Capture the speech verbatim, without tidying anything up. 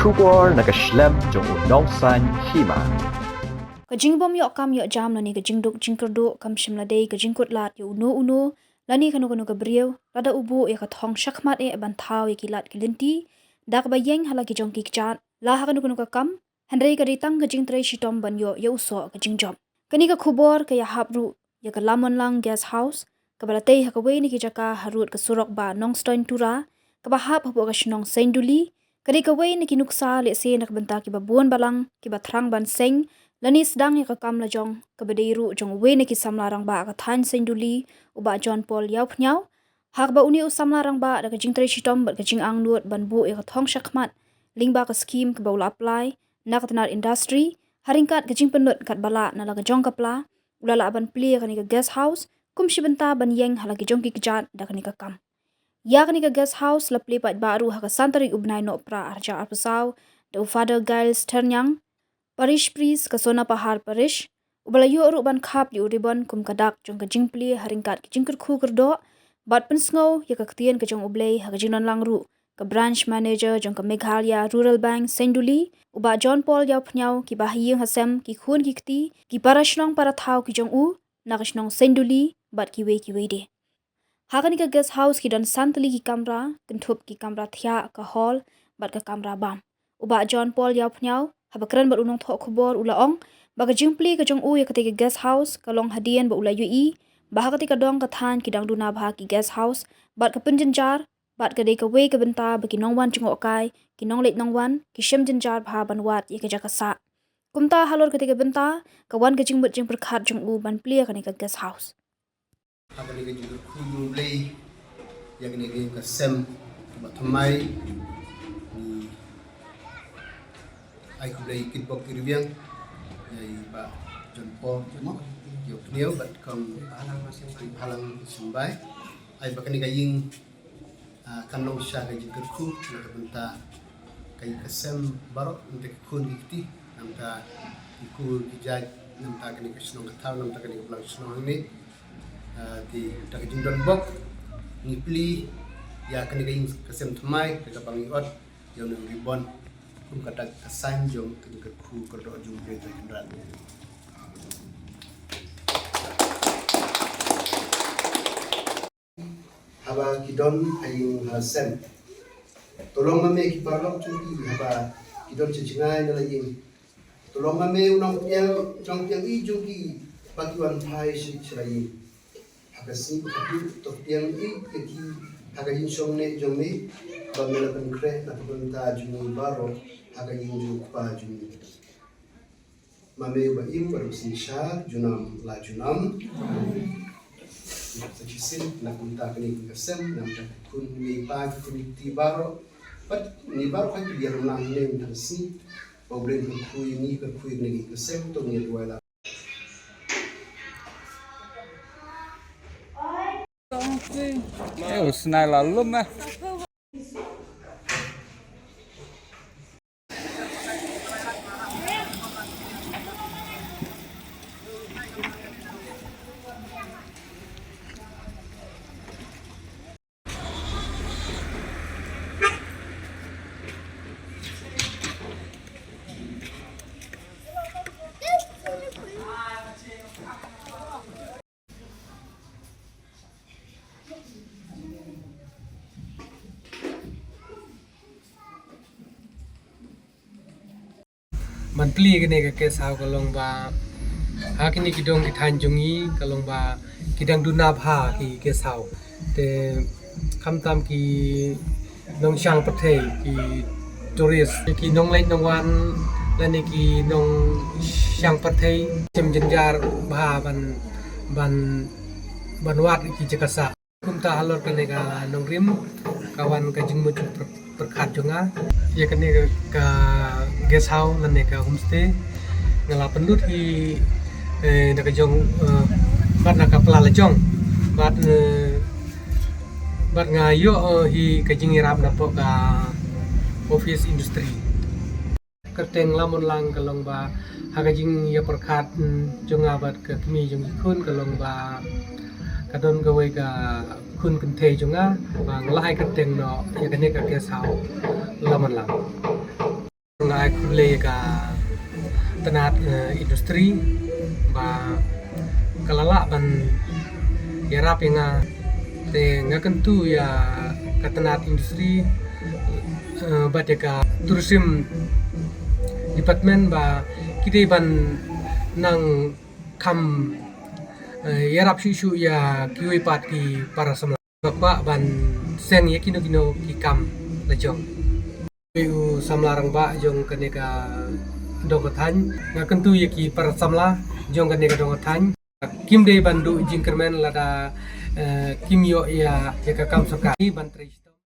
Khubor na ka shlem jong u Nongsaiñ Hima. Ka jingbym ïoh kam ïoh jam lane ka jingduk jingkyrduh kam shym la dei ka jingkut lad ïa uno uno lane kano kano ka briew, lada u buh ïa ka thong shakhmat eh ban thaw ïa ki lad ki lynti da kaba ïeng ha la ki jong ki kjat, la ha kano kano ka kam, hynrei ka dei tang ka jingtrei shitom ban ïoh ïa u soh ka jingjop. Kane ka khubor ka ïahap ruh ïa ka Lamonlang Guest House, kaba la tei ha kawei na ki jaka harud ka surok Bah Nongstoiñ Tura, kaba hap hapoh ka shnong Seiñduli, ka dei kawei na ki nuksa lehse na ka bynta kiba bun balang kiba thrang ban seng lane sdang ïa ka kam la jong, kaba dei ruh jong uwei na ki samla rangbah ka thaiñ Seiñduli, u Bah John Paul Ïawphniaw. Ha kaba une u samla rangbah da ka jingtrei shitom bad ka jingangnud ban buh ïa ka thong shakhmat lyngba ka skhim kaba u la apply na ka tnat industry, ha ryngkat ka jingpynlut katba lah na la ka jong ka pla, u la lah ban plie ïa kane ka guest house kum shi bynta ban ïeng ha la ki jong ki kjat da kane ka kam. Ïa kane ka guest house la plie paidbah ruh ha ka san tarik u bnai Nohprah arhajar arphew saw da u Father Giles Tyrniang, Parish Priest ka Sonapahar Parish, uba la ïoh ruh ban khap ïa u ribbon kum ka dak jong ka jingplie ha ryngkat ka jingkyrkhu kyrdoh bad pynsngew ïa ka ktien ka jong U Blei ha ka jingdonlang ruh ka Branch Manager jong ka Meghalaya Rural Bank Seiñduli, u Bah John Paul Ïawphniaw, kiba ha ïing ha sem, ki khun ki kti, ki para shnong para thaw ki jong u na ka shnong Seiñduli bad kiwei kiwei de. Ha kane ka guest house ki don san tylli ki kamra, kynthup ki kamra thiah, ka hall bad ka kamra bam. U Bah John Paul Ïawphniaw, haba kren bad u nongthoh khubor, u la ong ba ka jingplie ka jong u ïa katei ka guest house ka long hadien ba u la ïohi ba ha katei ka dong ka thaiñ ki dang duna bha ki guest house bad ka pynjynjar, bad ka dei kawei ka bynta ba ki nongwan jngohkai, ki nongleit nongwan ki shem jynjar bha ban wad ïa ka jaka sah. Kumta halor katei ka bynta ka wan ka jingmut jingpyrkhat jong u ban plie kane ka guest house. Ha kane ka jingkyrkhu jong U Blei ïa kane ka ïing ka sem kaba thymmai, ngi ai khublei kitbok kirviang ïa i Bah John Paul Ïawphniaw bad Kong Bhalang Symbai, ai ba kane ka ïing, ah, kan long sha ka jingkyrkhu na ka bynta ka ïing ka sem baroh, na ka bynta ki khun ki kti, na ka bynta ki kur ki jait, na ka bynta kane ka shnong ka thaw, na ka bynta kane ka balang shnong hangne. Ah, te da ka jingdon bok ngi plie ïa kane ka ïing ka sem thymmai da kaba ngi ot ïa une u ribbon kum ka dak ka sign jong ka jingkyrkhu kyrdoh jong U Blei Trai Kynrad. Haba ki don ha ïing ha sem, to long ma me ki paralok jong ki, haba ki don sha jngai na la ïing, to long ma me u nongpdiang, nongpdiang i jong ki ba ki wan phai sha, sha la ïing. Ha ka sngi kaba khatduh to pdiang i ïa ki ha ka jingshong neh jong me, ba me la pynkhreh na ka bynta jong ngi baroh ha ka ïing jong u Kpa jong ngi. Ma me uba im baroh synshar junom la junom. Sa shisien na ka bynta kane ka ïing ka sem, na ka bynta ki khun ki pa ki khun ki kti baroh, bad ngi baroh ha ki ïing lang ne na ka sngi, ba U Blei un kyrkhu ïa ngi, kyrkhu ïa kane ka ïing ka sem, to ngin duwai la. Eh, u snai la lum eh. Ban plie kane ka guest house ka long ba ha kine ki dong ki thaiñ jong ngi ka long ba ki dang duna bha ki guest house. Te khamtam ki nongshang pyrthei, ki tourist, ki nongleit nongwan lane ki nongshang pyrthei, shem jynjar bha ban, ban, ban wad ki jaka sah. Kumta halor kane ka nongrim ka wan ka jingmut pyr-, pyrkhat jong nga ïa kane ka, ka guest house lane ka homestay. Nga la pynlut hi, eh, da ka jong, eh, bad na ka pla la jong bad, eh, bad nga ïoh, eh, hi ka jingïarap napoh ka office industry. Kyrteng Lamonlang ka long ba ha ka jingïapyrkhat, mm, jong nga bad ka kmie jong ki khun ka long ba ka don kawei ka khun kynthei jong nga ba nga la ai kyrteng noh ïa kane ka guest house Lamonlang. Ai khublei ka tnat, eh, industri ba ka la lah ban ïarap ïa nga. Te nga kyntu ïa ka tnat industri, eh, bad ïa ka tourism department ba ki dei ban nang kham, eh, ïarap shuh shuh ïa kiwei pat ki para samla ba kwah ban seng ïa kino kino ki kam la jong. Wei u samla rangbah jong kane ka dong ka thaiñ, nga kyntu ïa ki para samla jong kane ka dong ka thaiñ, kim dei ban duh jingkyrmen lada, eh, kim ïoh ïa, ïa ka kam sorkar ban trei.